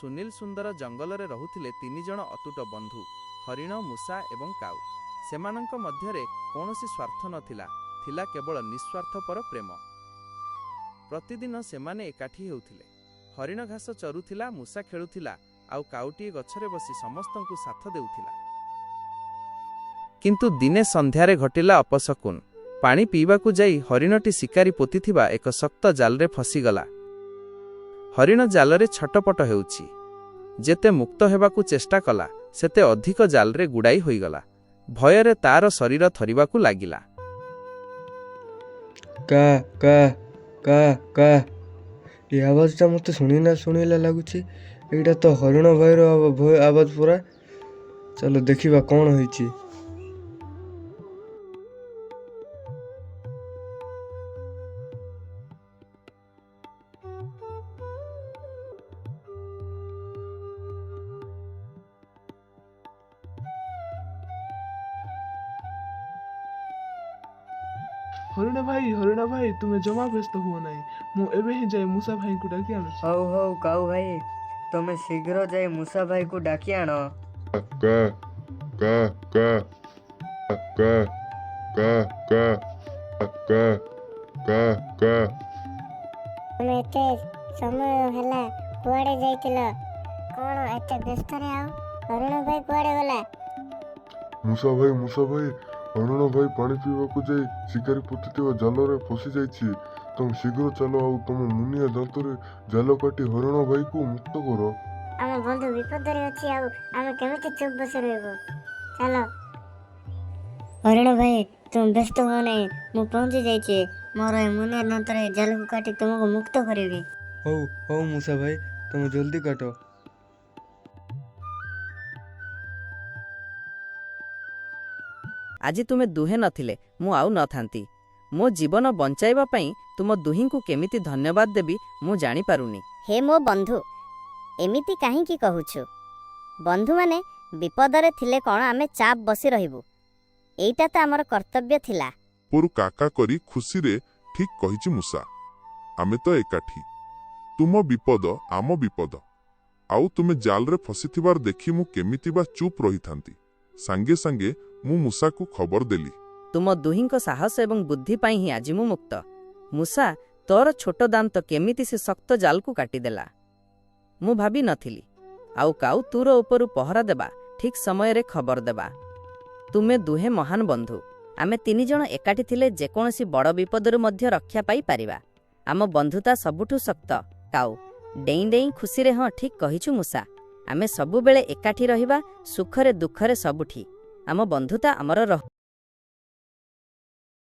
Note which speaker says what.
Speaker 1: ସୁନୀଲ ସୁନ୍ଦର ଜଙ୍ଗଲରେ ରହୁଥିଲେ ତିନିଜଣ ଅତୁଟ ବନ୍ଧୁ, ହରିଣ, ମୂଷା ଏବଂ କାଉ। ସେମାନଙ୍କ ମଧ୍ୟରେ କୌଣସି ସ୍ୱାର୍ଥ ନଥିଲା, ଥିଲା କେବଳ ନିଃସ୍ୱାର୍ଥପର ପ୍ରେମ। ପ୍ରତିଦିନ ସେମାନେ ଏକାଠି ହେଉଥିଲେ। ହରିଣ ଘାସ ଚରୁଥିଲା, ମୂଷା ଖେଳୁଥିଲା, ଆଉ କାଉଟିଏ ଗଛରେ ବସି ସମସ୍ତଙ୍କୁ ସାଥ ଦେଉଥିଲା। କିନ୍ତୁ ଦିନେ ସନ୍ଧ୍ୟାରେ ଘଟିଲା ଅପଶକୁନ। ପାଣି ପିଇବାକୁ ଯାଇ ହରିଣଟି ଶିକାରୀ ପୋତିଥିବା ଏକ ଶକ୍ତ ଜାଲରେ ଫସିଗଲା। ହରିଣ ଜାଲରେ ଛଟପଟ ହେଉଛି। ଯେତେ ମୁକ୍ତ ହେବାକୁ ଚେଷ୍ଟା କଲା, ସେତେ ଅଧିକ ଜାଲରେ ଗୁଡ଼ାଇ ହୋଇଗଲା। ଭୟରେ ତାର ଶରୀର ଥରିବାକୁ ଲାଗିଲା।
Speaker 2: କା କା କା କା, ଏ ଆବାଜଟା ମୋତେ ଶୁଣିଲା ଶୁଣିଲା ଲାଗୁଛି। ଏଇଟା ତ ହରିଣ ଭାଇର ଭୟ ଆବାଜ ପରା। ଚାଲ ଦେଖିବା କ'ଣ ହେଇଛି।
Speaker 3: ହରିଣ ଭାଇ, ହରିଣ ଭାଇ, ତୁମେ ଜମା ବ୍ୟସ୍ତ ହୁଅ ନାହିଁ। ମୁଁ ଏବେ ହିଁ ଯାଇ ମୂଷା ଭାଇଙ୍କୁ ଡାକି ଆଣୁଛି।
Speaker 4: ହଉ ହଉ କାଉ ଭାଇ, ତମେ ଶୀଘ୍ର ଯାଇ ମୂଷା ଭାଇକୁ ଡାକି ଆଣ।
Speaker 5: କା କା କା କା କା କା କା କା କା।
Speaker 6: ତୁମେ ଏତେ ସମୟ ହେଲା କୁଆଡ଼େ ଯାଇଥିଲ? କ'ଣ ଏତେ ବ୍ୟସ୍ତରେ? ଆଉ ହରିଣ ଭାଇ କୁଆଡ଼େ ଗଲା?
Speaker 5: ମୂଷା ଭାଇ, ମୂଷା ଭାଇ, ହରିଣ ଭାଇ ପାଣି ପିଇବାକୁ ଯାଇ ଶିକାରୀ ପୋତିଥିବା ଜାଲରେ ଫସି ଯାଇଛି। ତମେ ଶୀଘ୍ର ଚାଲ ଆଉ ତମ ମୁନିଆ ଦାନ୍ତରେ ଜାଲ କାଟି ହରିଣ ଭାଇକୁ ମୁକ୍ତ କର।
Speaker 6: ଆମ ବନ୍ଧୁ ବିପଦରେ ଅଛି, ଆଉ ଆମେ କେମିତି ଚୁପ୍ ବସି ରହିବୁ? ଚାଲ। ହରିଣ ଭାଇ, ତୁମେ ବ୍ୟସ୍ତ ହୁଅ ନାହିଁ, ମୁଁ ପହଞ୍ଚି ଯାଇଛି। ମୋର ଏ ମୁନିଆ ଦାନ୍ତରେ ଜାଲକୁ କାଟି ତୁମକୁ ମୁକ୍ତ କରିବି।
Speaker 2: ହଉ ହଉ ମୂଷା ଭାଇ, ତମେ ଜଲ୍ଦି କାଟ।
Speaker 7: ଆଜି ତୁମେ ଦୁହେଁ ନଥିଲେ ମୁଁ ଆଉ ନଥାନ୍ତି। ମୋ ଜୀବନ ବଞ୍ଚାଇବା ପାଇଁ ତୁମ ଦୁହିଁଙ୍କୁ କେମିତି ଧନ୍ୟବାଦ ଦେବି ମୁଁ ଜାଣିପାରୁନି।
Speaker 8: ହେ ମୋ ବନ୍ଧୁ, ଏମିତି କାହିଁକି କହୁଛୁ? ବନ୍ଧୁମାନେ ବିପଦରେ ଥିଲେ କ'ଣ ଆମେ ଚାପ୍ ବସି ରହିବୁ? ଏଇଟା ତ ଆମର କର୍ତ୍ତବ୍ୟ ଥିଲା।
Speaker 5: ଉପରୁ କାକା କରି ଖୁସିରେ ଠିକ୍ କହିଛି ମୂଷା। ଆମେ ତ ଏକାଠି। ତୁମ ବିପଦ ଆମ ବିପଦ। ଆଉ ତୁମେ ଜାଲରେ ଫସିଥିବାର ଦେଖି ମୁଁ କେମିତି ବା ଚୁପ୍ ରହିଥାନ୍ତି? ସାଙ୍ଗେ ସାଙ୍ଗେ ମୁଁ ମୂଷାକୁ ଖବର ଦେଲି।
Speaker 7: ତୁମ ଦୁହିଁଙ୍କ ସାହସ ଏବଂ ବୁଦ୍ଧି ପାଇଁ ହିଁ ଆଜି ମୁଁ ମୁକ୍ତ। ମୂଷା, ତୋର ଛୋଟ ଦାନ୍ତ କେମିତି ସେ ଶକ୍ତ ଜାଲକୁ କାଟିଦେଲା, ମୁଁ ଭାବି ନଥିଲି। ଆଉ କାଉ, ତୁର ଉପରୁ ପହରା ଦେବା, ଠିକ୍ ସମୟରେ ଖବର ଦେବା। ତୁମେ ଦୁହେଁ ମହାନ ବନ୍ଧୁ। ଆମେ ତିନିଜଣ ଏକାଠି ଥିଲେ ଯେକୌଣସି ବଡ଼ ବିପଦରୁ ମଧ୍ୟ ରକ୍ଷା ପାଇପାରିବା। ଆମ ବନ୍ଧୁତା ସବୁଠୁ ଶକ୍ତ। କାଉ ଡେଇଁ ଡେଇଁ ଖୁସିରେ, ହଁ, ଠିକ୍ କହିଛୁ ମୂଷା। ଆମେ ସବୁବେଳେ ଏକାଠି ରହିବା, ସୁଖରେ ଦୁଃଖରେ ସବୁଠି। ଆମ ବନ୍ଧୁତା ଆମର ରହୁ।